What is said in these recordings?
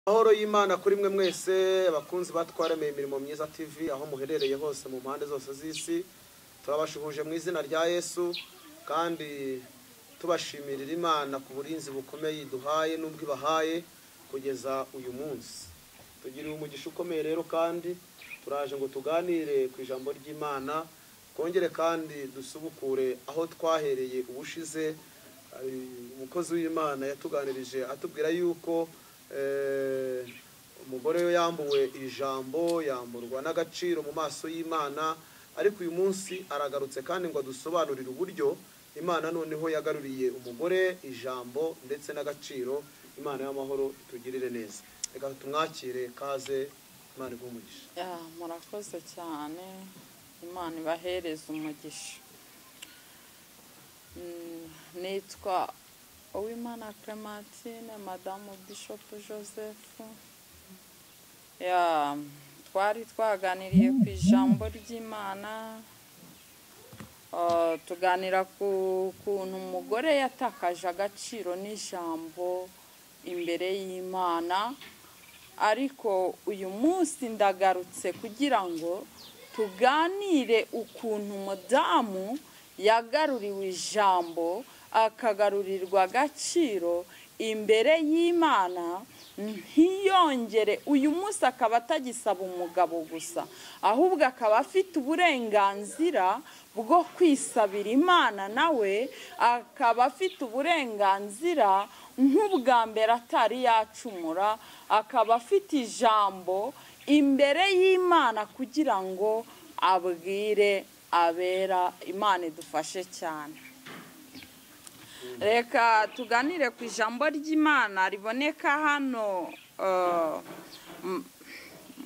Amahoro y'Imana kuri mwe mwese abakunzi batwaremeye Imirimo Myiza TV aho muherereye hose mu mpande zose z'isi, turabashuhuje mu izina rya Yesu kandi tubashimirira Imana ku burinzi bukomeye iduhaye n'ubwo ibahaye kugeza uyu munsi. Tugiriye umugisha ukomeye rero kandi turaje ngo tuganire ku ijambo ry'Imana, twongere kandi dusubukure aho twahereye ubushize. Umukozi w'Imana yatuganirije atubwira yuko umugore we yambuwe ijambo, yamburwa n'agaciro mu maso y'Imana, ariko uyu munsi aragarutse kandi ngo adusobanurire uburyo Imana noneho yagaruriye umugore ijambo ndetse n'agaciro. Imana y'amahoro itugirire neza. Reka tumwakire, kaze, Imana iguhe umugisha. Murakoze cyane, Imana ibahereze umugisha. Nitwa Uwimana Clementine, Madamu Bishop Joseph. Twari twaganiriye ku ijambo ry'Imana, tuganira ku kuntu umugore yatakaje agaciro n'ijambo imbere y'Imana, ariko uyu munsi ndagarutse kugira ngo tuganire ukuntu umudamu yagaruriwe ijambo akagarurirwa agaciro imbere y'Imana, ntiyongere uyu munsi akaba atagisaba umugabo gusa, ahubwo akaba afite uburenganzira bwo kwisabira Imana, nawe akaba afite uburenganzira nk'ubwa mbere atari yacumura, akaba afite ijambo imbere y'Imana kugira ngo abwire abera. Imana idufashe cyane. Reka tuganire ku ijambo ry'Imana riboneka hano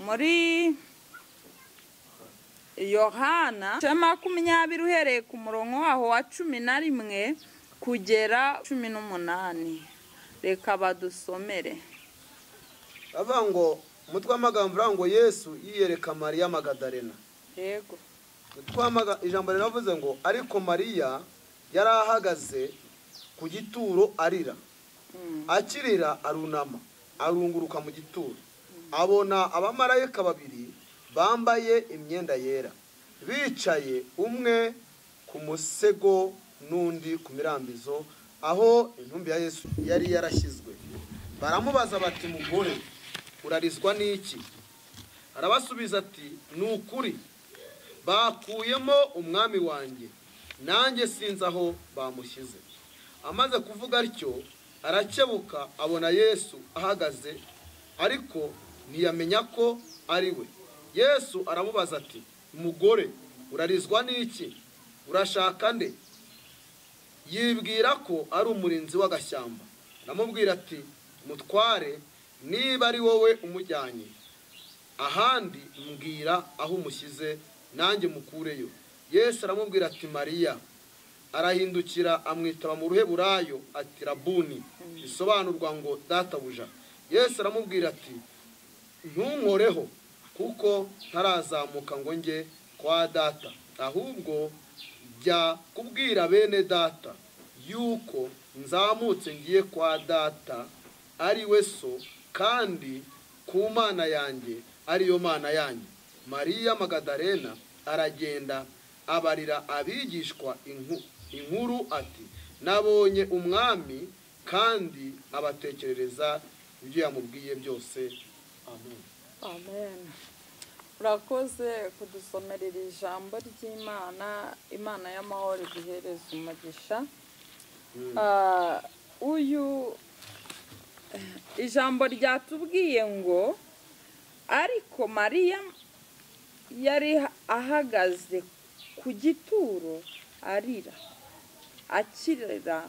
muri Yohana 20 uhereye ku murongo waho wa 11 kugera 18. Reka badusomere. Bavuga ngo umutwe w'amagambo ngo Yesu yiyereka Mariya Magadalena. Yego. Ijambo riravuze ngo ariko Mariya yari ahagaze ku gituro arira, akirira arunama arunguruka mu gituro, abona abamarayika babiri bambaye imyenda yera bicaye, umwe ku musego n'undi ku mirambizo aho intumbi ya Yesu yari yarashyizwe. Baramubaza bati, mugore urarizwa n'iki? Arabasubiza ati, ni ukuri bakuyemo umwami wanjye, nanjye sinzi aho bamushyize. Amaze kuvuga atyo arakebuka abona Yesu ahagaze, ariko ntiyamenya ko ari we. Yesu aramubaza ati, mugore urarizwa n'iki? Urashaka nde? Yibwira ko ari umurinzi w'agashyamba. Aramubwira ati, mutware, niba ari wowe umujyanye ahandi mbwira aho umushyize, nanjye mukureyo. Yesu aramubwira ati, Mariya. Arahindukira amwitaba mu ruheburayo ati, Rabuni, bisobanurwa ngo databuja. Yesu aramubwira ati, ntunkoreho kuko ntarazamuka ngo njye kwa data, ahubwo jya kubwira bene data yuko nzamutse ngiye kwa data ari we so, kandi ku Mana yanjye ariyo Mana yanyu. Mariya Magadalena aragenda abarira abigishwa inkuru ati, nabonye umwami, kandi abatekerereza ibyo yamubwiye byose. Amen. Amen. Urakoze kudusomerera ijambo ry'Imana. Imana y'amahoro iguhereze umugisha. Uyu ijambo ryatubwiye ngo ariko Mariya yari ahagaze ku gituro arira, akirira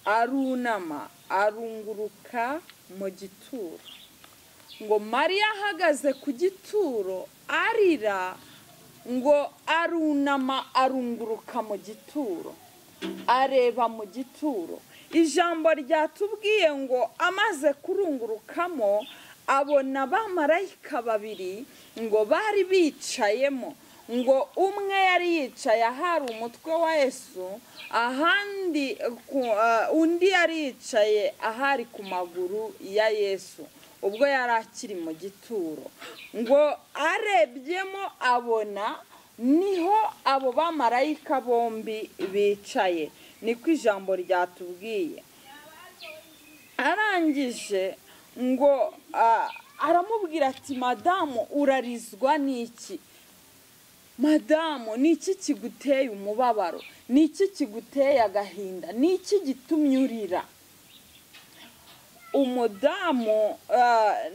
arunama arunguruka mu gituro. Ngo Mariya ahagaze ku gituro arira, ngo arunama arunguruka mu gituro, areba mu gituro. Ijambo ryatubwiye ngo amaze kurungurukamo abona abamarayika babiri ngo bari bicayemo, Ngo umwe yari yicaye ahari umutwe wa Yesu, ahandi undi yari yicaye ahari ku maguru ya Yesu ubwo yari akiri mu gituro. Ngo arebyemo abona niho abo bamarayika bombi bicaye, niko ijambo ryatubwiye. Arangije ngo aramubwira ati madamu urarizwa n'iki? Madamu, ni iki kiguteye umubabaro? Ni iki kiguteye agahinda? Ni iki gitumye urira? Umudamu,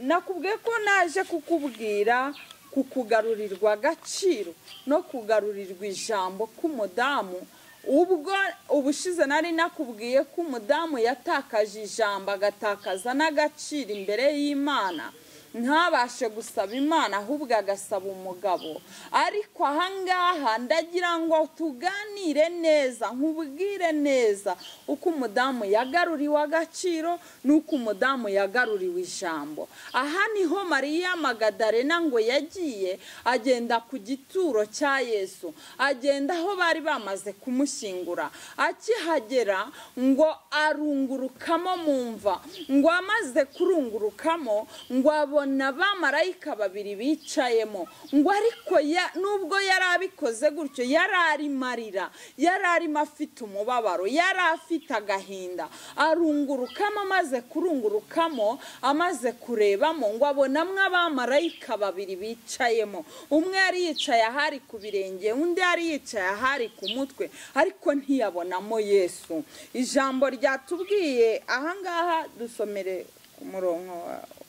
nakubwiye ko naje kukubwira kukugarurirwa agaciro no kugarurirwa ijambo k'umudamu. Ubwo ubushize nari nakubwiye ko umudamu yatakaje ijambo agatakaza n'agaciro imbere y'Imana, ntabashe gusaba Imana ahubwo agasaba umugabo. Ariko ahangaha ndagira ngo tuganire neza, nkubwire neza uko umudamu yagaruriwe agaciro n'uko umudamu yagaruriwe ijambo. Aha niho Mariya Magadalena ngo yagiye agenda ku gituro cya Yesu, agenda aho bari bamaze kumushyingura. Akihagera ngo arungurukamo mu mva, ngo amaze kurungurukamo ngo abona abamarayika babiri bicayemo. Ngo ariko nubwo yari abikoze gutyo, yari arimo arira, yari arimo afite umubabaro, yari afite agahinda. Arungurukamo, amaze kurungurukamo, amaze kurebamo, ngo abonamwo abamarayika babiri bicayemo. Umwe yari yicaye ahari ku birenge, undi yari yicaye ahari ku mutwe, ariko ntiyabonamo Yesu. Ijambo ryatubwiye ahangaha, dusomere ku murongo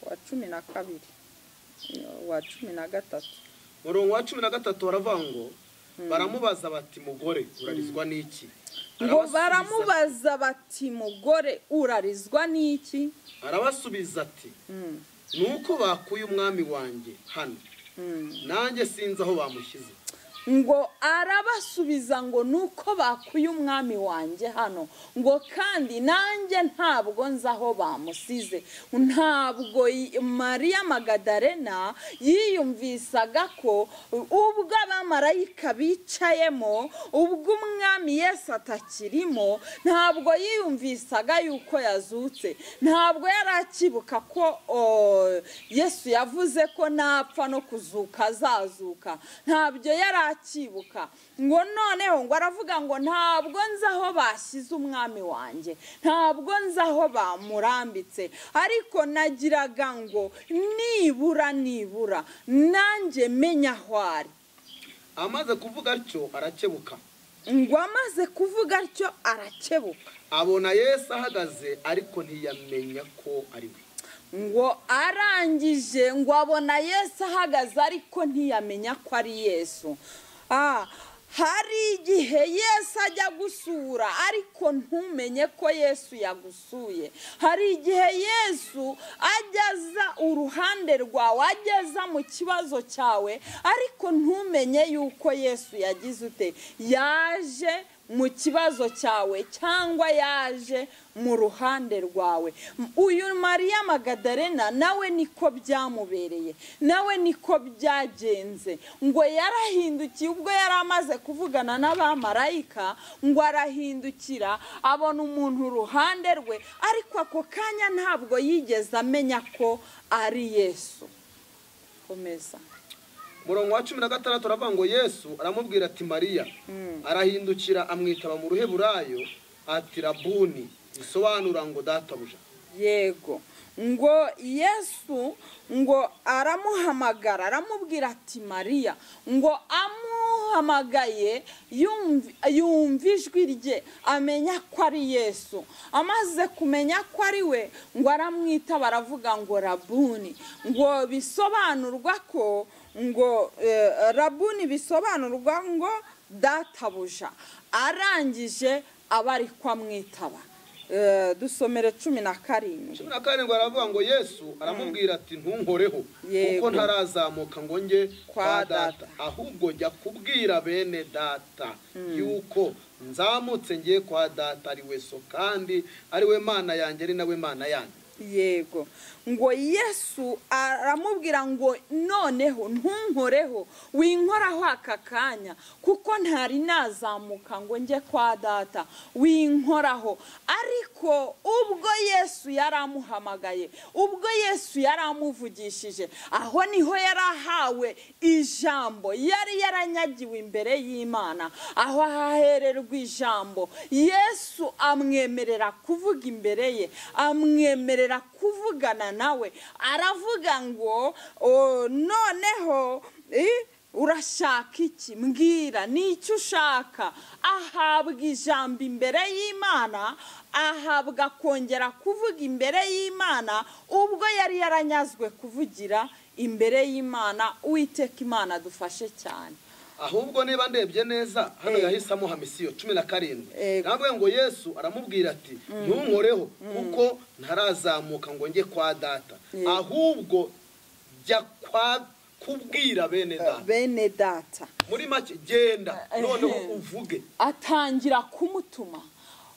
wa 12 wa 13. Murongo wa 13 baravuga ngo baramubaza bati mugore urarizwa n'iki? Ngo baramubaza bati mugore urarizwa n'iki? Arabasubiza ati nuko bakuye umwami wanjye hano, nanjye sinzi aho bamushyize. Ngo arabasubiza ngo nuko bakuye umwami wanjye hano, ngo kandi nanjye ntabwo nzi aho bamusize. Ntabwo Mariya Magadalena yiyumvisaga ko ubwo abamarayika bicayemo, ubwo umwami Yesu atakirimo, ntabwo yiyumvisaga yuko yazutse. Ntabwo yari akibuka ko Yesu yavuze ko napfa no kuzuka azazuka, ntabyo yari akibuka. Ngo noneho ngo aravuga ngo ntabwo nzi aho bashyize umwami wanjye, ntabwo nzi aho bamurambitse, ariko nagiraga ngo nibura nibura nanjye menya aho ari. Amaze kuvuga atyo arakebuka. Ngo amaze kuvuga atyo arakebuka, abona Yesu ahagaze ariko ntiyamenya ko ari we. Ngo arangije ngo abona Yesu ahagaze ariko ntiyamenya ko ari Yesu. Hari igihe Yesu ajya gusura ariko ntumenye ko Yesu yagusuye. Hari igihe Yesu ajyaza uruhande rwawe, ageza mu kibazo cyawe, ariko ntumenye yuko Yesu yagize ute, yaje mu kibazo cyawe cyangwa yaje mu ruhande rwawe. Uyu Mariya Magadalena nawe niko byamubereye, nawe niko byagenze. Ngo yarahindukiye ubwo yari amaze kuvugana n'abamarayika, ngo arahindukira abona umuntu uruhande rwe, ariko ako kanya ntabwo yigeze amenya ko ari Yesu. Komeza. Murongo wa 16 aravuga ngo Yesu aramubwira ati Mariya. Arahindukira amwitaba mu ruheburayo ati Rabuni, bisobanura ngo databuja. Yego. Ngo Yesu ngo aramuhamagara aramubwira ati Mariya. Ngo amuhamagaye yumva ijwi rye, amenya ko ari Yesu. Amaze kumenya ko ari we, ngo aramwita baravuga ngo Rabuni. Ngo bisobanurwa ko ngo Rabuni bisobanurwa ngo databuja. Arangije abari kwamwitaba. Dusomere 17. 17 aravuga ngo Yesu aramubwira ati ntunkoreho kuko ntarazamuka ngo nge kwa data, ahubwo njya kubwira bene data yuko nzamutse ngiye kwa data ari we so kandi ari we Mana yanjye ari nawe Mana yanjye. Yego, ngo Yesu aramubwira ngo noneho ntunkoreho, winkoraho aka kanya, kuko ntari nazamuka ngo njye kwa data, winkoraho. Ariko ubwo Yesu yaramuhamagaye, ubwo Yesu yaramuvugishije, aho niho yarahawe ijambo, yari yaranyagiwe imbere y'Imana, aho ahahererwa ijambo. Yesu amwemerera kuvuga imbere ye, amwemerera kuvugana nawe, aravuga ngo noneho urashaka iki? Mbwira n'icyo ushaka. Ahabwa ijambo imbere y'Imana, ahabwa kongera kuvuga imbere y'Imana ubwo yari yaranyazwe kuvugira imbere y'Imana. Uwiteka Imana dufashe cyane. Ahubwo niba ndebye neza hano yahise amuha misiyo 17. Ntabwo ngo Yesu aramubwira ati ntunkoreho kuko ntarazamuka ngo njye kwa data, ahubwo jya kwa kubwira bene data. Bene data muri make genda noneho uvuge. Atangira kumutuma.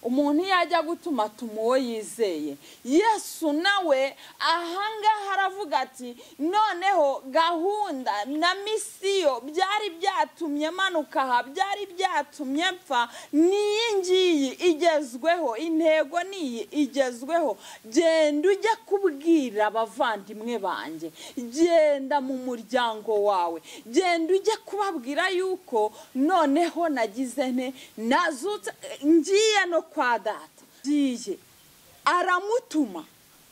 Umuntu yajya gutuma tuma uwo yizeye. Yesu nawe ahangaha aravuga ati noneho gahunda na misiyo byari byatumye manuka aha, byari byatumye mpfa, niyi ngiyi igezweho, intego niyi igezweho. Genda ujye kubwira abavandimwe banjye, genda mu muryango wawe, genda ujye kubabwira yuko noneho nagize nte, nazutse, ngiye no kwa data. Giye aramutuma,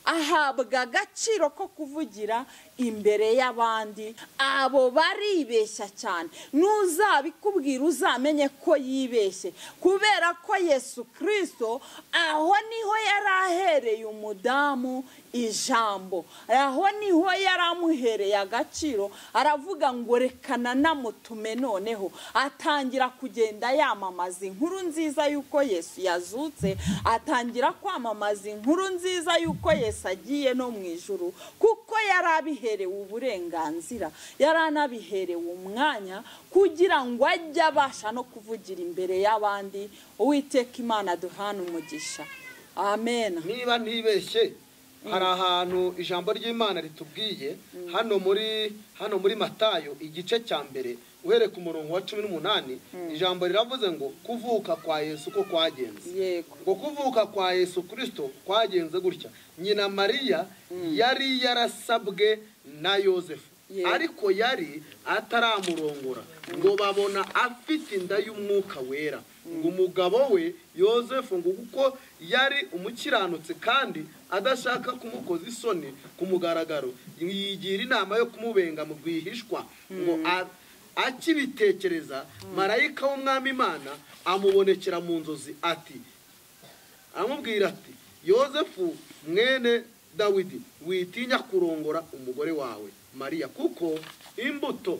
ahabwa agaciro ko kuvugira imbere y'abandi. Abo baribeshya cyane, nuzabikubwira uzamenye ko yibeshye, kubera ko Yesu Kristo aho niho yarahereye umudamu ijambo, aho niho yaramuhereye agaciro. Aravuga ngo rekana namutume. Noneho atangira kugenda yamamaza inkuru nziza yuko Yesu yazutse, atangira kwamamaza inkuru nziza yuko Yesu agiye no mu ijuru, kuko yarabiherewe uburenganzira, yaranabiherewe umwanya kugira ngo ajye abasha no kuvugira imbere y'abandi. Uwiteka Imana duhana umugisha. Amen. Niba ntibeshye hari ahantu ijambo ry'Imana ritubwiye hano muri Matayo igice cya mbere uhereye ku murongo wa 18, ijambo riravuze ngo kuvuka kwa Yesu ko kwagenze. Yego, ngo kuvuka kwa Yesu Kristo kwagenze gutya: nyina Mariya yari yarasabwe na Yosefu, ariko yari ataramurongora, ngo babona afite inda y'umwuka wera. Ngo umugabo we Yosefu, ngo kuko yari umukiranutsi kandi adashaka kumukoza isoni ku mugaragaro, yigira inama yo kumubenga mu rwihishwa. Ngo akibitekereza, marayika w'Umwami Imana amubonekera mu nzozi ati, amubwira ati Yosefu mwene Dawidi, witinya kurongora umugore wawe Mariya, kuko imbuto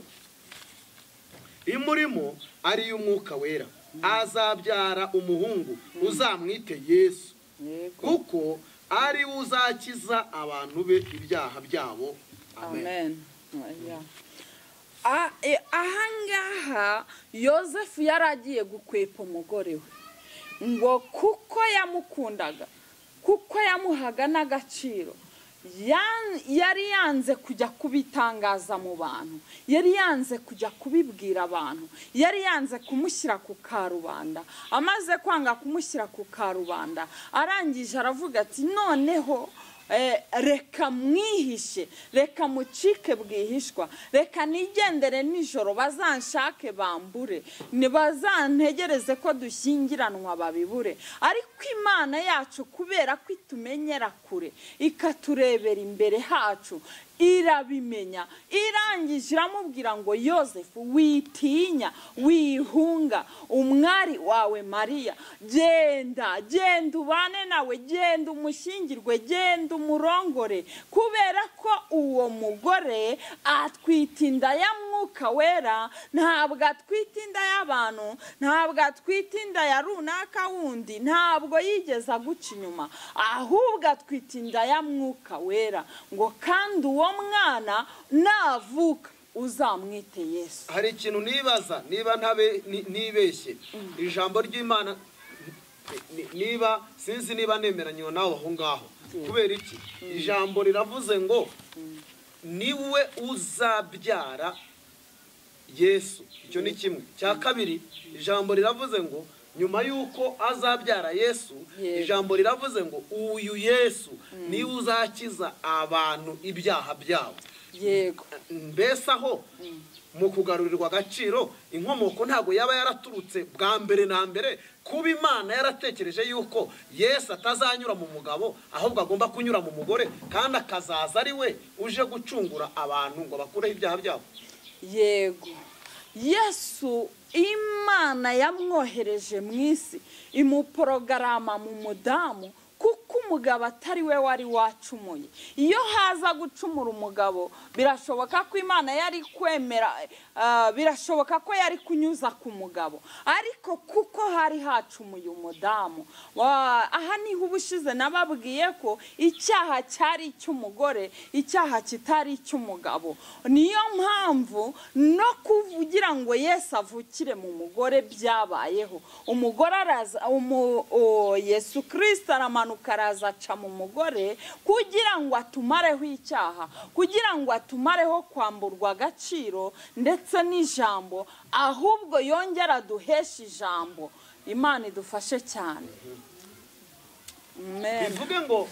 imurimo ari iy'umwuka wera, azabyara umuhungu uzamwite Yesu, kuko ari uzakiza abantu be ibyaha byabo. Amen. Ahangaha Yosefu yaragiye gukwepa umugore we, ngo kuko yamukundaga, kuko yamuhaga n'agaciro, yari yanze kujya kubitangaza mu bantu, yari yanze kujya kubibwira abantu, yari yanze kumushyira ku karubanda. Amaze kwanga kumushyira ku karubanda, arangije aravuga ati noneho reka mwihishe, reka mucike bwihishwa, reka nigendere nijoro bazanshake bambure, ntibazantegereze ko dushyingiranwa babibure. Ariko Imana yacu kubera ko itumenyera kure, ikaturebera imbere hacu, irabimenya. Irangije iramubwira ngo Yosefu witinya, wihunga umwari wawe Mariya, genda, genda ubane nawe, genda umushyingirwe, genda umurongore, kubera ko uwo mugore atwita inda ya mwuka wera, ntabwo atwita inda y'abantu, ntabwo atwita inda ya runaka wundi, ntabwo yigeze aguca inyuma, ahubwo atwita inda ya mwuka wera. Ngo kandi uwo mwana navuka uzamwite Yesu. Hari ikintu nibaza niba ntabe nibeshye ijambo ry'Imana, niba sinzi niba nemeranywe nawe aho ngaho. Kubera iki? Ijambo riravuze ngo niwe uzabyara Yesu. Icyo ni kimwe. Cya kabiri, ijambo riravuze ngo nyuma yuko azabyara Yesu, ijambo riravuze ngo uyu Yesu niwe uzakiza abantu ibyaha byabo. Yego. Mbese aho mu kugarurirwa agaciro, inkomoko ntabwo yaba yaraturutse bwa mbere na mbere kuba Imana yaratekereje yuko Yesu atazanyura mu mugabo, ahubwo agomba kunyura mu mugore, kandi akazaza ari we uje gucungura abantu ngo bakureho ibyaha byabo. Yego. Yesu Imana yamwohereje mu isi imuporogarama mu mudamu, kuko umugabo atari we wari wacumuye. Iyo haza gucumura umugabo, birashoboka ko Imana yari kwemera, birashoboka ko yari kunyuza ku mugabo, ariko kuko hari hacumuye umudamu. Aha niho ubushize nababwiye ko icyaha cyari icy'umugore, icyaha kitari icy'umugabo. Niyo mpamvu no kuvugira ngo Yesu avukire mu mugore byabayeho. Umugore araza, Yesu Kristo aramanuka araza aca mu mugore kugira ngo atumareho icyaha, kugira ngo atumareho kwamburwa agaciro ndetse n'ijambo, ahubwo yongera aduheshe ijambo. Imana idufashe cyane. Bivuge ngo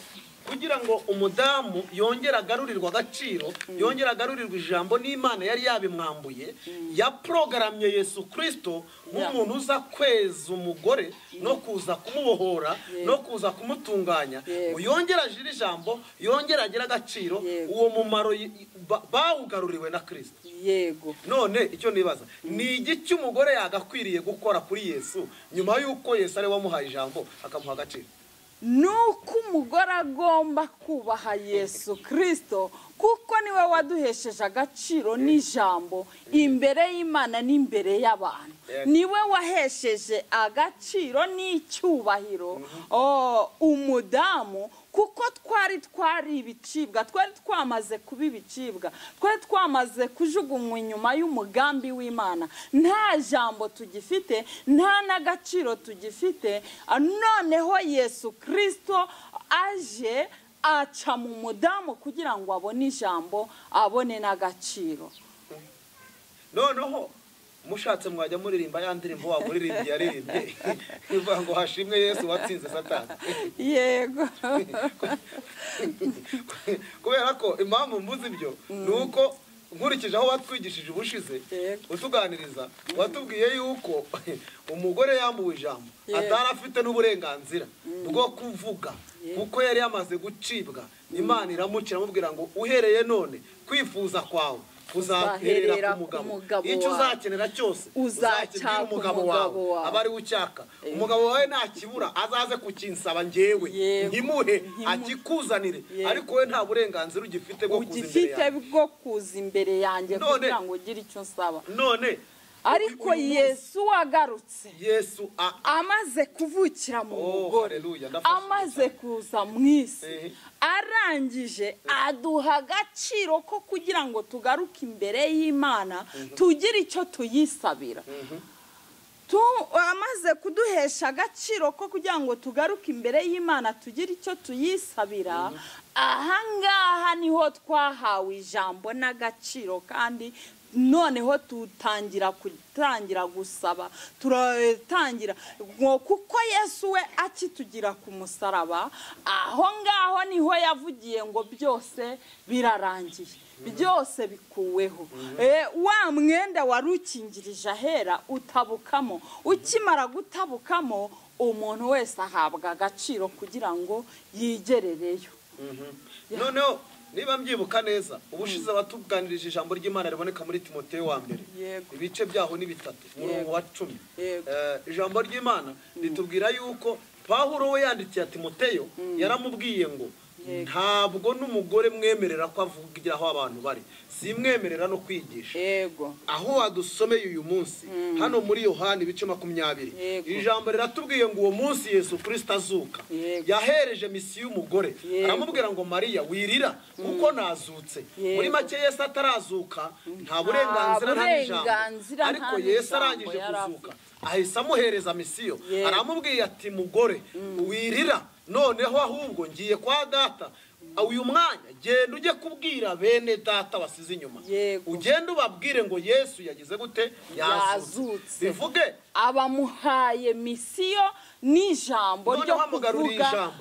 kugira ngo umudamu yongera agarurirwa agaciro, yongera agarurirwa ijambo n'Imana yari yabimwambuye, yaprogaramye Yesu Kristo nk'umuntu uza kweza umugore no kuza kumubohora no kuza kumutunganya, yongera ajira ijambo, yongera agira agaciro. Uwo mumaro bawugaruriwe na Kristo. Yego. None icyo nibaza ni igiki umugore yagakwiriye gukora kuri Yesu nyuma y'uko Yesu ari wamuhaye ijambo akamuha agaciro? Nuko umugore agomba kubaha Yesu Kristo, kuko niwe waduhesheje agaciro n'ijambo imbere y'Imana n'imbere y'abantu. Niwe wahesheje agaciro n'icyubahiro umudamu, kuko twari ibicibwa, twari twamaze kuba ibicibwa, twari twamaze kujugunywa inyuma y'umugambi w'Imana. Nta jambo tugifite, nta n'agaciro tugifite. Noneho Yesu Kristo aje aca mu mudamu kugira ngo abone ijambo, abone n'agaciro. Noneho mushatse mwajya muririmba ya ndirimbo wa muririmbyi yaririmbye ivuga ngo hashimwe Yesu watsinze Satani. Yego. Kubera ko impamvu mvuze ibyo nuko nkurikije aho watwigishije ubushize utuganiriza, watubwiye yuko umugore yambuwe ijambo atari afite n'uburenganzira bwo kuvuga, kuko yari yamaze gucibwa. Imana iramukira amubwira ngo uhereye none kwifuza kwawe uzaherera ku mugabo, icyo uzakenera cyose uzakibwira umugabo wawe, aba ari ucyaka. Umugabo wawe ntakibura azaze kukinsaba njyewe nkimuhe akikuzanire, ariko we nta burenganzira ugifite bwo kuza imbere yanjye kugira ngo ugire icyo usaba. None ariko Yesu wagarutse, Yesu amaze kuvukira mu mugore, amaze kuza mu isi, arangije aduha agaciro ko kugira ngo tugaruke imbere y'Imana tugire icyo tuyisabira. Amaze kuduhesha agaciro ko kugira ngo tugaruke imbere y'Imana tugire icyo tuyisabira. Aha ngaha niho twahawe ijambo n'agaciro, kandi noneho tutangira gusaba, turatangira kuko Yesu we akitugira ku musaraba, aho ngaho niho yavugiye ngo byose birarangiye, byose bikuweho. Wa mwenda wari ukingirije ahera utabukamo, ukimara gutabukamo umuntu wese ahabwa agaciro kugira ngo yigerereyo. Noneho niba mbyibuka neza, ubushize batuganirije ijambo ry'Imana riboneka muri Timoteyo wa mbere, ibice byaho ni 3 umurongo wa 10. Ijambo ry'Imana ritubwira yuko Pawulo we yandikiye Timoteyo yaramubwiye ngo ntabwo n'umugore mwemerera ko avugira aho abantu bari, simwemerera no kwigisha. Yego. Aho wadusomeye uyu munsi hano muri Yohana ibice 20, ijambo riratubwiye ngo uwo munsi Yesu Kristo azuka yahereje misiyo y'umugore, aramubwira ngo Mariya wirira kuko nazutse. Muri make Yesu atarazuka nta burenganzira nta n'ijambo, ariko Yesu arangije kuzuka ahise amuhereza misiyo, aramubwiye ati mugore wirira Noneho ahubwo ngiye kwa data, uyu mwanya genda ujye kubwira bene data basize inyuma, ugende ubabwire ngo Yesu yagize gute, yazutse. Bivuge abamuhaye misiyo n'ijambo ryo kuvuga,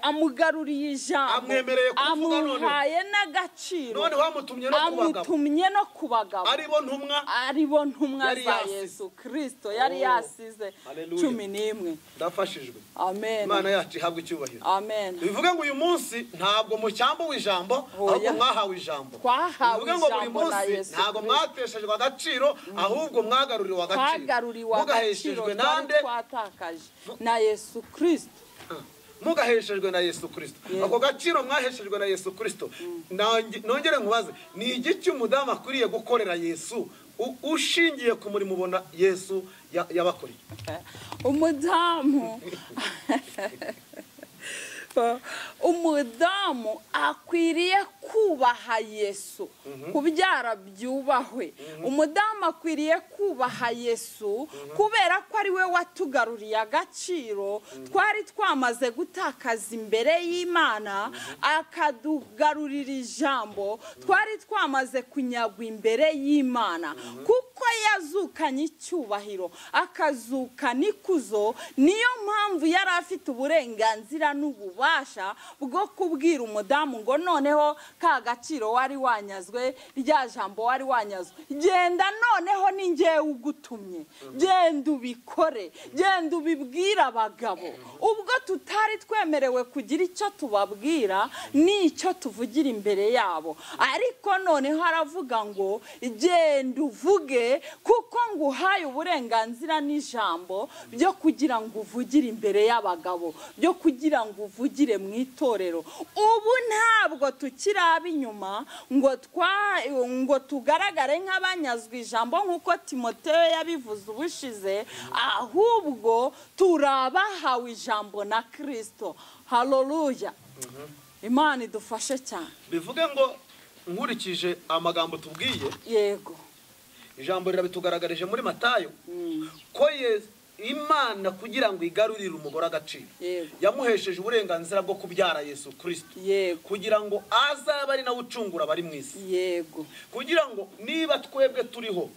amugaruriye ijambo, amuhaye n'agaciro, noneho amutumye no ku bagabo, amutumye no ku bagabo, aribo ntumwa za Yesu Kristo yari yasize 11. Ndafashijwe. Amen. Imana yacu ihabwe icyubahiro. Amen. Bivuge ngo uyu munsi ntabwo mucyambuwe ijambo, ahubwo mwahawe ijambo. Twahawe ijambo na Yesu. Ntabwo mwateshejwe agaciro, ahubwo mwagaruriwe agaciro. Mugaheshejwe nande? Twatakaje na Yesu Kristo. Mugaheshejwe na Yesu Kristo. Ako gaciro mwaheshejwe na Yesu Kristo. Nongere nkubaze, ni igiki umudamu akwiriye gukorera Yesu ushingiye ku murimo ubona Yesu yabakoreye? Umudamu akwiriye kubaha Yesu, kubyara byubahwe. Umudamu akwiriye kubaha Yesu kubera ko ari we watugaruriye agaciro twari twamaze gutakaza imbere y'Imana, akadugarurira ijambo twari twamaze kunyagwa imbere y'Imana. Kuko yazukanye icyubahiro, akazukana ikuzo, niyo mpamvu yari afite uburenganzira n'ububasha bwo kubwira umudamu ngo noneho ka gaciro wari wanyazwe, rya jambo wari wanyazwe, genda noneho ni njyewe ugutumye, genda ubikore, genda ubibwire abagabo. Ubwo tutari twemerewe kugira icyo tubabwira n'icyo tuvugira imbere yabo, ariko noneho aravuga ngo genda uvuge, kuko nguhaye uburenganzira n'ijambo byo kugira ngo uvugire imbere y'abagabo, byo kugira ngo uvugire mu itorero. Ubu ntabwo tukiri ab'inyuma ngo tugaragare nk'abanyazwe ijambo nk'uko Timoteyo yabivuze ubushize, ahubwo turabahawe ijambo na Kristo. Haleluya. Imana idufashe cyane. Bivuge ngo nkurikije amagambo tubwiye, yego, ijambo rirabitugaragarije muri Matayo ko Yesu Imana kugira ngo igarurire umugore agaciro yamuhesheje uburenganzira bwo kubyara Yesu Kristo, kugira ngo azabe ari nawe ucungura abari mu isi. Yego, kugira ngo niba twebwe turiho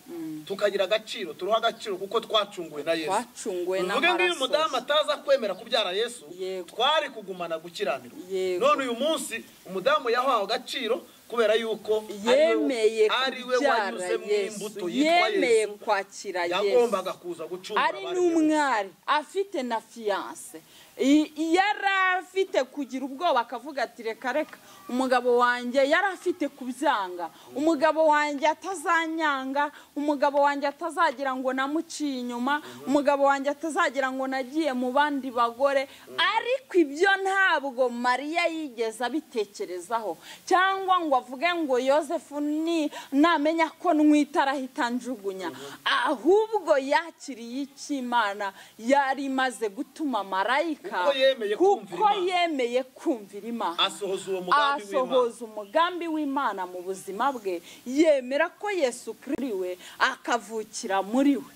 tukagira agaciro, turuha agaciro kuko twacunguwe na Yesu. Twacunguwe n'amaraso. Uvuge ngo uyu mudamu ataza kwemera kubyara Yesu, twari kugumana gukiranirwa. None uyu munsi umudamu yahawe agaciro kubera yuko yemeye ari we wanyuze mu imbuto yitwa Yesu, kwakira Yesu, yagombaga kuza gucungura ari n'umwari afite na fiance. Yari afite kugira ubwoba akavuga ati reka reka, umugabo wanjye yari afite kubyanga, umugabo wanjye atazanyanga, umugabo wanjye atazagira ngo namuciye inyuma, umugabo wanjye atazagira ngo nagiye mu bandi bagore. Ariko ibyo ntabwo Mariya yigeze abitekerezaho, cyangwa ngo avuge ngo Yosefu ni namenya ko nwita arahita njugunya. Ahubwo yakiriye icy'Imana yari imaze gutuma marayika, kuko yemeye kumvira Imana, asohoza umugambi w'Imana mu buzima bwe, yemera ko Yesu Kristo we akavukira muri we.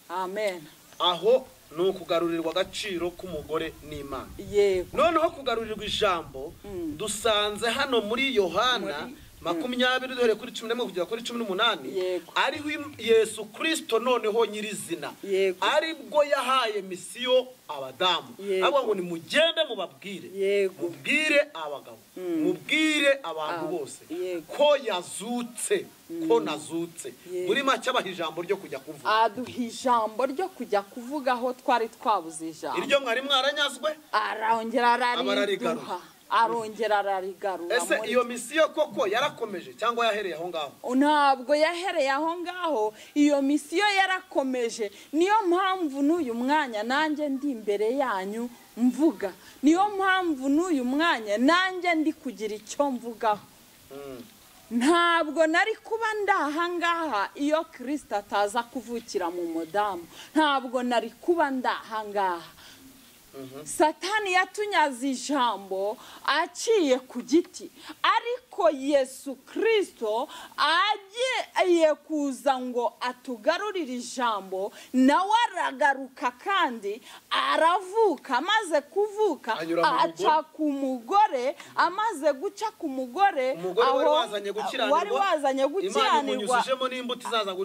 Amen. Aho ni ukugarurirwa agaciro k'umugore n'Imana. Yego. Noneho kugarurirwa ijambo dusanze hano muri Yohana 20 duhereye kuri 11 kugera kuri 18, ariho Yesu Kristo noneho nyirizina aribwo yahaye misiyo abadamu, avuga ngo nimugende mubabwire, mubwire abagabo, mubwire abantu bose ko yazutse, ko nazutse. Muri make abaha ijambo ryo kujya kuvuga, aduha ijambo ryo kujya kuvuga aho twari twabuze ijambo, iryo mwari mwaranyazwe, arongera arariduha, arongera ararigarura. Ese iyo misiyo koko yarakomeje cyangwa yahereye aho ngaho? Ntabwo yahereye aho ngaho, iyo misiyo yarakomeje. Niyo mpamvu n'uyu mwanya nanjye ndi imbere yanyu mvuga, niyo mpamvu n'uyu mwanya nanjye ndi kugira icyo mvugaho. Ntabwo nari kuba ndahangaha iyo Kristo ataza kuvukira mu mudamu, ntabwo nari kuba ndahangaha. Satani yatunyaze ijambo aciye ku giti, ariko Ariko Yesu Kristo agiye kuza ngo atugarurire ijambo, nawe aragaruka kandi aravuka. Amaze kuvuka aca ku mugore, amaze guca ku mugore, wari wazanye gukiranirwa izaza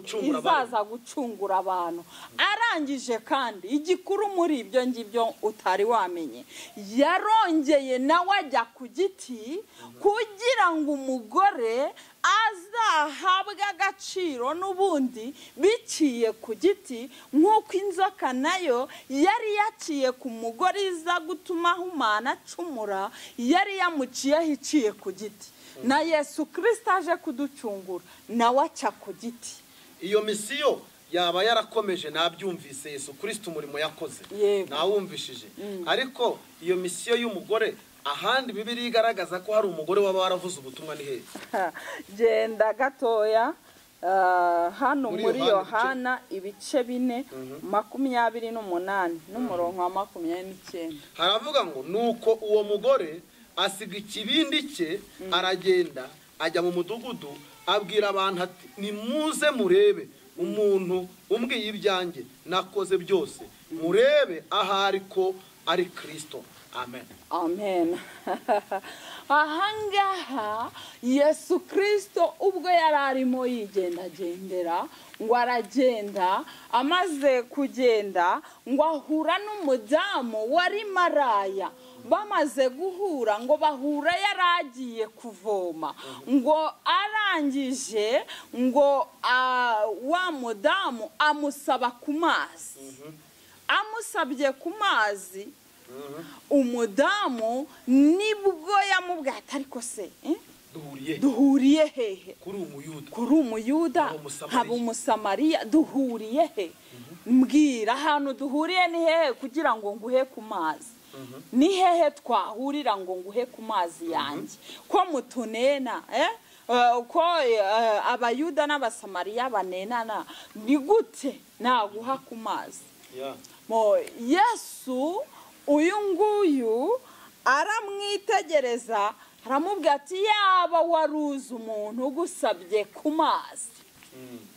gucungura abantu. Arangije kandi igikuru muri ibyo ngibyo utari wamenye, yarongeye nawe ajya ku giti kugira ngo umugore azahabwe agaciro n'ubundi biciye ku giti, nk'uko inzoka nayo yari yaciye ku mugore iza gutuma ahumana acumura, yari yamuciyeho iciye ku giti. Na Yesu Kristo aje kuducungura nawe aca ku giti. Iyo misiyo yaba yarakomeje, nabyumvise Yesu Kristo umurimo yakoze nawumvishije. Ariko iyo misiyo y'umugore ahandi Bibiliya igaragaza ko hari umugore waba waravuze ubutumwa ni hehe? Genda gatoya hano muri Yohana ibice 4 28 n'umurongo wa 29 haravuga ngo nuko uwo mugore asiga ikibindi cye aragenda ajya mu mudugudu abwira abantu ati nimuze murebe umuntu umbwiye ibyanjye nakoze byose, murebe ahari ko ari Kristo. Amen. Amen. Ahangaha Yesu Kristo ubwo yari arimo yigendagendera, ngo aragenda, amaze kugenda ngo ahura n'umudamu wari maraya. Bamaze guhura ngo bahura yaragiye kuvoma, ngo arangije ngo wa mudamu amusaba ku mazi. Amusabye ku mazi, umudamu nibwo yamubwiye ati ariko se duhuriye hehe? Kuri umuyuda haba umusamariya, duhuriye he? Mbwira ahantu duhuriye ni hehe kugira ngo nguhe ku mazi? Ni hehe twahurira ngo nguhe ku mazi yanjye? Ko mutunena ko abayuda n'abasamariya banenana, ni gute naguha ku mazi? Yesu uyu nguyu aramwitegereza aramubwira ati yaba waruzi umuntu ugusabye ku mazi,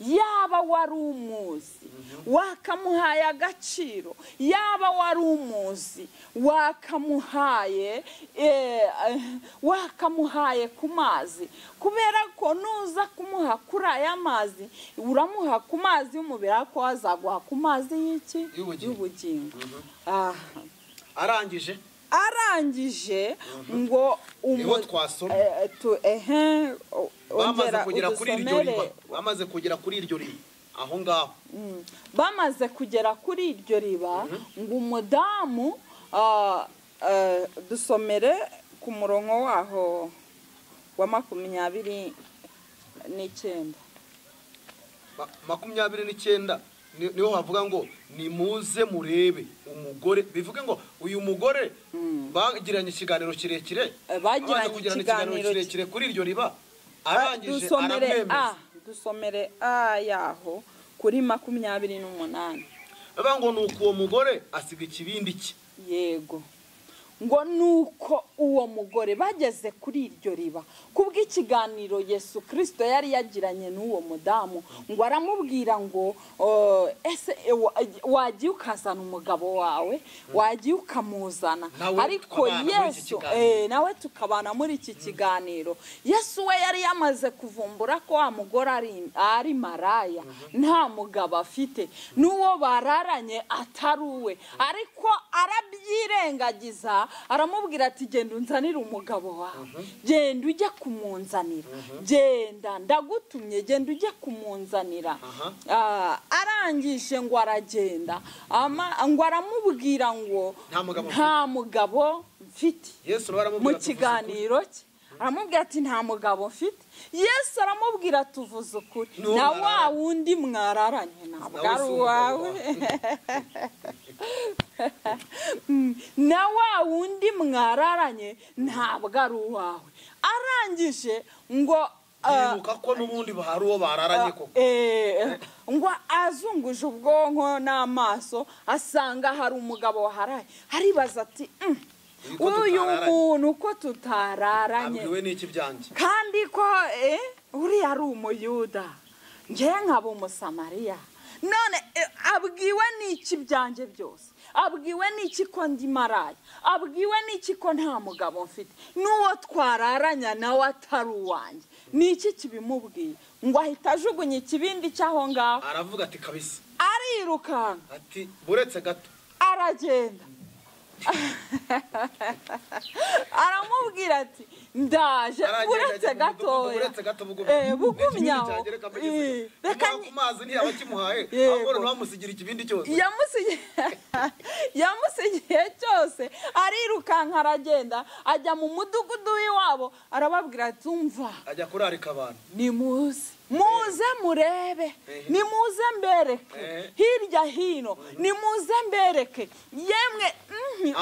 yaba wari umuzi wakamuhaye agaciro, yaba wari umuzi wakamuhaye wakamuhaye ku mazi, kubera ko nuza kumuha kuri aya mazi uramuha ku mazi y'umubiri, ariko azaguha ku mazi y'iki? Y'ubugingo. Arangije ngo bamaze kugera kuri iryo riba, aho ngaho bamaze kugera kuri iryo riba, ngo umudamu dusomere ku murongo waho wa 29. 29 niho havuga ngo nimuze murebe umugore, bivuge ngo uyu mugore bagiranye ikiganiro kirekire, bagiranye ikiganiro kirekire kuri iryo riba, arangije aramwemeza. Dusomere yaho kuri 28. Bavuga ngo nuko uwo mugore asiga ikibindi cye. Yego, ngo nuko uwo mugore bageze kuri iryo riba kubw'ikiganiro Yesu Kristo yari yagiranye n'uwo mudamu, ngo aramubwira ngo ese wagiye ukazana umugabo wawe, wagiye ukamuzana, ariko Yesu nawe tukabana muri iki kiganiro. Yesu we yari yamaze kuvumbura ko wa mugore ari maraya, nta mugabo afite, n'uwo bararanye atari uwe, ariko arabyirengagiza aramubwira ati genda unzanire umugabo wawe, genda ujye kumunzanira, genda ndagutumye, genda ujye kumunzanira. Arangije ngo aragenda, ngo aramubwira ngo nta mugabo mfite. Mu kiganiro cye aramubwira ati nta mugabo mfite. Yesu aramubwira tuvuze ukuri, na wa wundi mwararanye ntabwo ari uwawe, na wa wundi mwararanye ntabwo ari uwawe. Arangije ngo yibuka ko n'ubundi hari uwo bararanye koko, ngo azunguje ubwonko n'amaso asanga hari umugabo waharaye, aribaza ati Uyu muntu ko tutararanye abwiwe n'iki byanjye, kandi ko uriya ari umuyuda njye nkaba umusamariya, none abwiwe n'iki byanjye byose, abwiwe n'iki ko ndi maraya, abwiwe n'iki ko nta mugabo mfite, n'uwo twararanya nawe atari uwanjye, n'iki kibimubwiye? Ngo ahita ajugunya ikibindi cy'aho ngaho, aravuga ati kabisa, arirukanka ati buretse gato, aragenda aramubwira ati ndaje, buretse gatoya, bugumyaho, reka ku mazi ntiyaba kimuhaye, ahubwo ntibamusigira ikibindi cyose, yamusigiye cyose. Arirukanka aragenda ajya mu mudugudu w'iwabo, arababwira ati umva, ajya kurarika abantu, nimuze muze murebe, nimuze mbereke hirya hino, nimuze mbereke, yemwe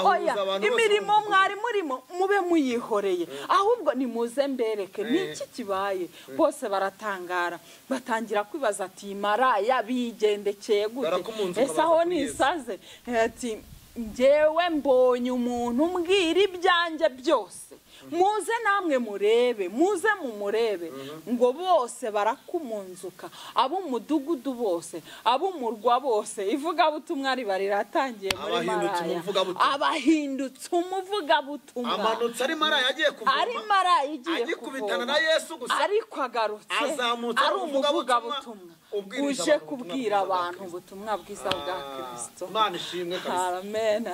oya imirimo mwari murimo mube muyihoreye, ahubwo nimuze mbereke niki kibaye. Bose baratangara, batangira kwibaza ati maraya bigendekeye gute, ese aho nisaze? Ati njyewe mbonye umuntu umbwira ibyanjye byose, muze namwe murebe, muze mumurebe. Ngo bose barakumunzuka, ab'umudugudu bose, ab'umurwa bose, ivugabutumwa riba riratangiye muri maraya, abahindutse umuvugabutumwa. Amanutse ari maraya agiye kuvoma, ari maraya igiye agikubitana na Yesu gusa, ariko agarutse ari umuvugabutumwa uje kubwira abantu ubutumwa bwiza bwa Kristo. Imana ishimwe kabisa. Amen.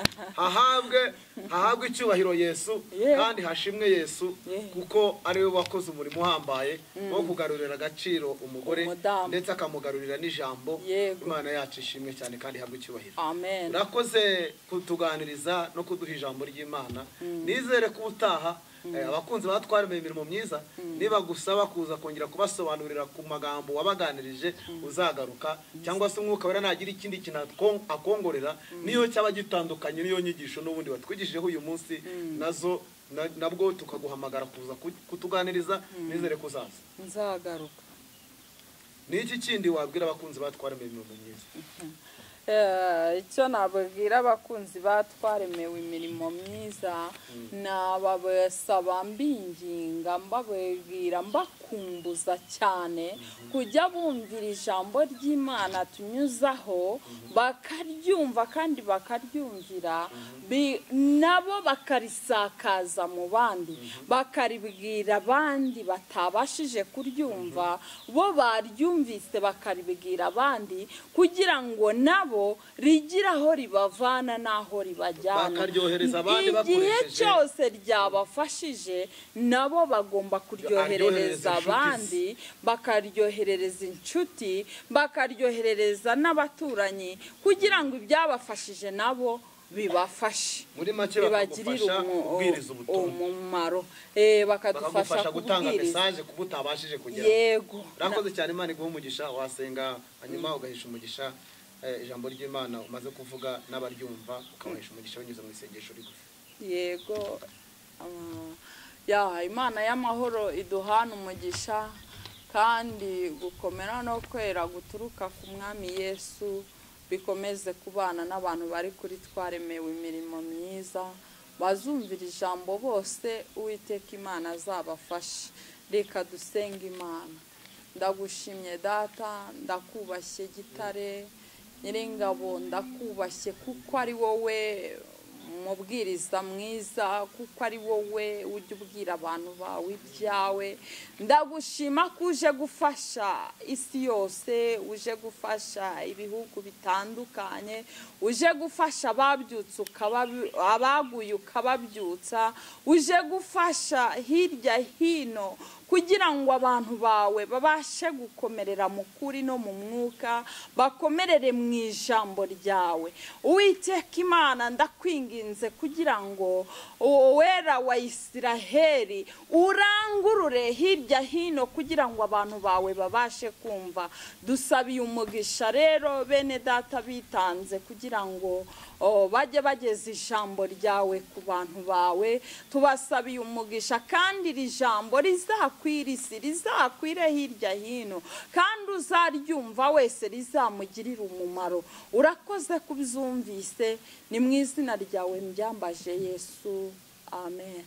Hahabwe icyubahiro Yesu, kandi hashimwe Yesu, kuko ari we wakoze umurimo uhambaye wo kugarurira agaciro umugore, ndetse akamugarurira n'ijambo. Imana yacu ishimwe cyane kandi ihabwe icyubahiro. Amen. Urakoze kutuganiriza no kuduha ijambo ry'Imana. Nizere ko utaha abakunzi batwaremeye imirimo myiza, niba gusaba kuza kongera kubasobanurira ku magambo wabaganirije uzagaruka, cyangwa se umwuka wera nagira ikindi kintu akongorera, niyo cyaba gitandukanye niyo nyigisho n'ubundi watwigishijeho uyu munsi, nazo nabwo tukaguhamagara kuza kutuganiriza. Nizere ko uzaza. Nzagaruka. Niki kindi wabwira abakunzi batwaremeye imirimo myiza? Icyo nababwira abakunzi batwaremewe imirimo myiza, nababasaba mbinginga, mbabwira, mbakumbuza cyane kujya bumvira ijambo ry'Imana tunyuzaho, bakaryumva kandi bakaryumvira, nabo bakarisakaza mu bandi, bakaribwira abandi batabashije kuryumva, bo baryumvise bakaribwira abandi, kugira ngo nabo rigira aho ribavana n'aho ribajyana, igihe cyose ryabafashije nabo bagomba kuryoherereza abandi, bakaryoherereza inshuti, bakaryoherereza n'abaturanyi, kugira ngo ibyabafashije nabo bibafashe, muri make bakagufasha kubwiriza ubutumwa, umumaro, bakadufasha gutanga message kubutabashije kugera. Yego, urakoze cyane. Imana iguhe umugisha. Wasenga hanyuma ugahisha umugisha ijambo ry'Imana umaze kuvuga n'abaryumva, ukabahisha umugisha binyuze mu isengesho rigufi. Yego, ya Imana y'amahoro iduhana umugisha, kandi gukomera no kwera guturuka ku Mwami Yesu bikomeze kubana n'abantu bari kuri twaremewe imirimo myiza, bazumvira ijambo bose. Uwiteka Imana azabafashe. Reka dusenge Imana. Ndagushimye Data, ndakubashye Gitare Nyiringabo, ndakubashye kuko ari wowe mubwiriza mwiza, kuko ari wowe ujya ubwira abantu bawe ibyawe. Ndagushima ko uje gufasha isi yose, uje gufasha ibihugu bitandukanye, uje gufasha ababyutse abaguye ukababyutsa, uje gufasha hirya hino kugira ngo abantu bawe babashe gukomerera mu kuri no mu mwuka, bakomerere mu ijambo ryawe. Uwiteka Imana, ndakwinginze kugira ngo uwera wa Isiraheli urangurure hirya hino kugira ngo abantu bawe babashe kumva. Dusabiye umugisha rero bene data bitanze kugira ngo bajye bageza ijambo ryawe ku bantu bawe. Tubasabiye umugisha kandi iri jambo rizakwire isi, rizakwire hirya hino, kandi uzaryumva wese rizamugirire umumaro. Urakoze kubyumvise, ni mu izina ryawe mbyambaje Yesu, amen.